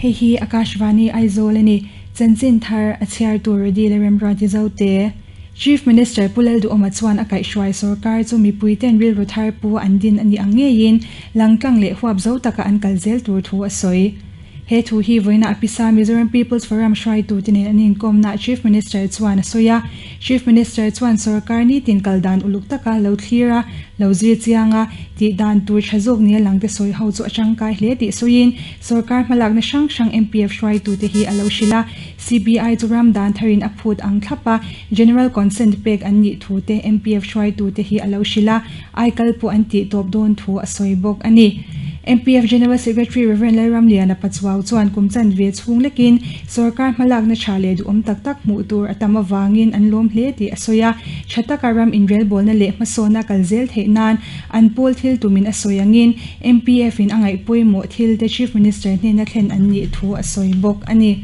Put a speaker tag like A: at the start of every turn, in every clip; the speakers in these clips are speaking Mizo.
A: Hei hi Akashvani Aizawl a ni. Chanchin thar a chhiar tur Redi leh Remruati Zote. Chief Minister Pu Lalduhawma chuan a kaihhruai sorkar chu mipuiten rilru thar pu an din a nih ang ngeiin langtlang leh huap zo taka an kal zel tur thu a sawi. He thu hi vawiina a pisa Mizoram People's Forum hruaitute nen an inkawmnaah Chief Minister chuan a sawi a. Chief Minister chuan sorkar nitin kal dan uluk taka lo thlir a, lo zir chiang a, tih dan tur tha zawk nia langte sawi ho chu a tangkai hle tih sawiin sorkar hmalakna hrang hrang MPF hruaitute hi a lo hrilh a. CBI chu ram dan tharin a phut ang thlap a, General Consent pek an nih thu te MPF hruaitute hi a lo hrilh a, aikal pawh an tih tawp dawn thu a sawi bawk a ni. MPF General Secretary Rev Lalramliana Pachuau chuan kum chanve chhung lekin sorkar hmalakna tha leh duhawm tak tak hmuh tur a tam avangin an lawm hle tih a sawi a, tha taka ram inrelbawlna leh hmasawnna kal zel theih nan an pawl thil tumin a sawi angin MPF in a ngaih pawimawh thil te Chief Minister hnena thlen an nih thu a sawi bawk a ni.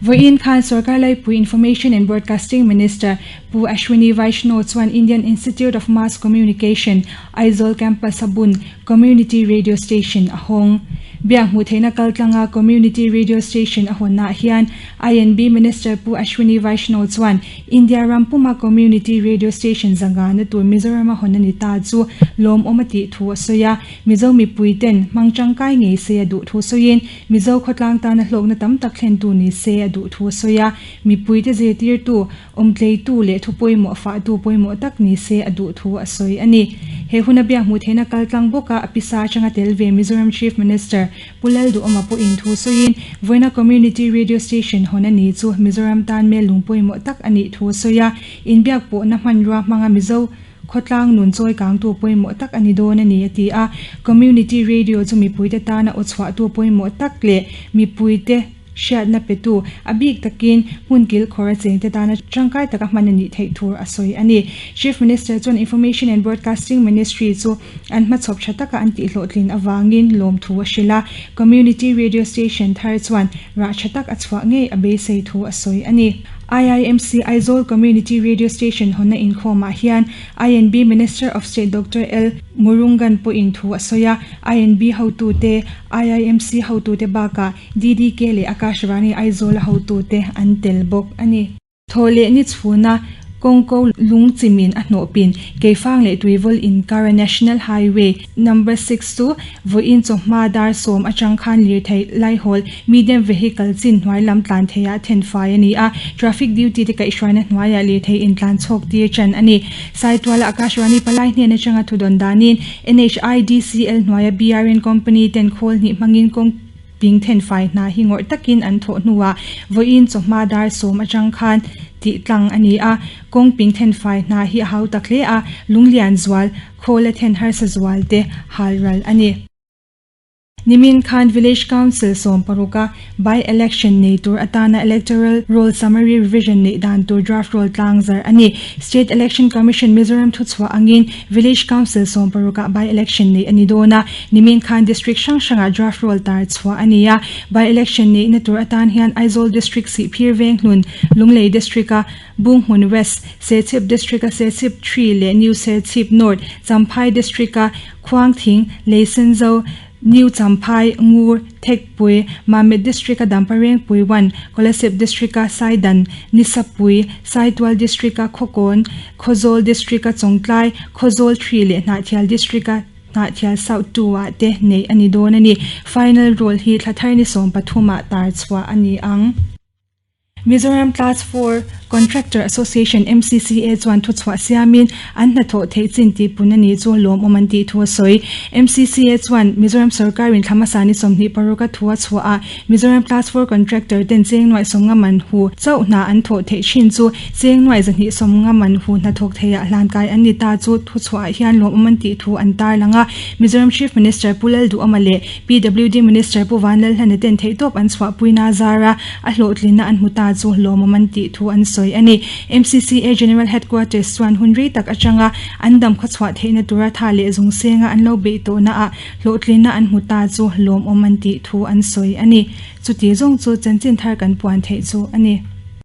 A: Vawiin khan Sorkar Laipui Information and Broadcasting Minister Pu Ashwini Vaishnaw chuan Indian Institute of Mass Communication, Aizawl Campus a bun Community Radio Station a hawng. Biak hmuh theihna kaltlanga Community Radio Station a hawnnaah hian INB Minister Pu Ashwini Vaishnaw chuan India ram puma Community Radio Station zangana tur Mizoram a hawn a ni ta chu lawmawm a tih thu a sawi a. Mizo mipui ten hmang tangkai ngei se a duh thu sawiin Mizo khawtlang tana hlawkna tam tak thlentu ni se a duh thu a sawi a, mipuite zirtirtu, awmtleitu leh thu pawimawh fahtu pawimawh tak ni se a duh thu a sawi a ni. He huna biak hmuh theihna kaltlang bawka a pisa atanga tel ve Mizoram Chief Minister Pu Lalduhawma pawhin thu sawiin vawiina Community Radio Station hawn a ni chu Mizoram tan mel lung pawimawh tak a nih thu a sawi a, inbiak pawhna hmanrua hmanga Mizo Khawtlang nun chawi kangtu pawimawh tak a ni dawn a ni, a ti a. Community Radio chu mipuite tana aw chhuahtu pawimawh tak leh mipuite hriatna petu, a bik takin hmun kilkhawr a chengte tana tangkai taka hman a nih theih tur a sawi a ni. Chief Minister chuan Information and Broadcasting Ministry chu an hmachhawp tha taka an tihhlawhtlin avangin lawmthu a hrilh a. Community Radio Station thar chuan rah tha tak a chhuah ngei a beisei thu a sawi a ni. IIMC Aizawl Community Radio Station hawnna inkhawmah hian INB Minister of State Doctor L. Murungan pawhin thu a sawi a, INB hotute, IIMC hotute bakah DDK leh Akashvani Aizawl-a hotute an tel bawk a ni. Thawhleh ni chhuna kawngko lungchimin a hnawhpin Keifang leh Tuivawl inkara National Highway Number 6 chu Vawiin chawhma dar sawm atang khan lirthei laihawl medium vehicle chin hnuai lam tlan theiah thenfai a ni a, traffic duty te kaihhruaina hnuaiah lirthei intlan chhawk tir tan a ni. Saituala Akashvani palai hnen atanga thudawn danin NHIDCL hnuaia BRN company ten khawl hnih hmangin kawng ping thenfai hna hi ngawrh takin an thawh hnuah vawiin chawhma dar sawm atang khan tih tlang a ni a, kawng ping thenfai hna hi a hau tak hle a, lunglian zual Khawl a then harsa zual te hal ral a ni. Nimin khan Village Council 16 a by-election nei tur atana Electoral Roll Summary Revision neih dan tur draft roll tlang zar a ni. State Election Commission Mizoram thuchhuah angin Village Council 16 ah by-election neih a ni dawn a, nimin khan District hrang hrangah draft roll tar chhuah a ni a. By-election neihna tur atan hian Aizawl District Sihphir Venghlun, Lunglei District a Bunghmun West, Serchhip District-a Serchhip 3 leh New Serchhip North, Champhai District-a Khuangthing, Leisenzo, New Champhai, Ngur, Thekpui, Mamit District-a Damparengpui 1, Kolasib District-a Saidan, Nisapui, Saitual District-a Khawkawn, Khawzawl District-a Chawngtlai, Khawzawl 3 leh Hnahthial District-a Hnahthial South 2 ah te neih a ni dawn a ni. Final roll hi thla thar ni 13 ah tar chhuah a ni ang. Mizoram Class 4 Contractor Association, MCCA, chuan thuchhuah siamin an hnathawh theih chin tih pun a ni chu lawmawm an tih thu a sawi. MCCA chuan Mizoram sorkarin thla hmasa ni 26 a thu a chhuah a, Mizoram Class 4 Contractor ten cheng nuaih sawmnga man hu chauh hna an thawh theih thin chu cheng nuaih zahnih sawmnga man hu hnathawk theiah hlankai an ni ta chu thuchhuah hian lawmawm an tih thu an tarlang a. Mizoram Chief Minister Pu Lalduhawma leh PWD Minister Pu Vanlalhlana ten theihtawp an chhuahpuina zara a hlawhtlinna an hmu ta chu lawmawm an tih thu an sawi a ni. MCCA General Headquarters chuan hun rei tak atanga an dam khawchhuah theihna tura tha leh zung senga an lo beih tawhna ah hlawhtlinna an hmu ta chu lawmawm an tih thu an sawi a ni. Chuti zawng chu chanchin thar kan puan theih chu a ni.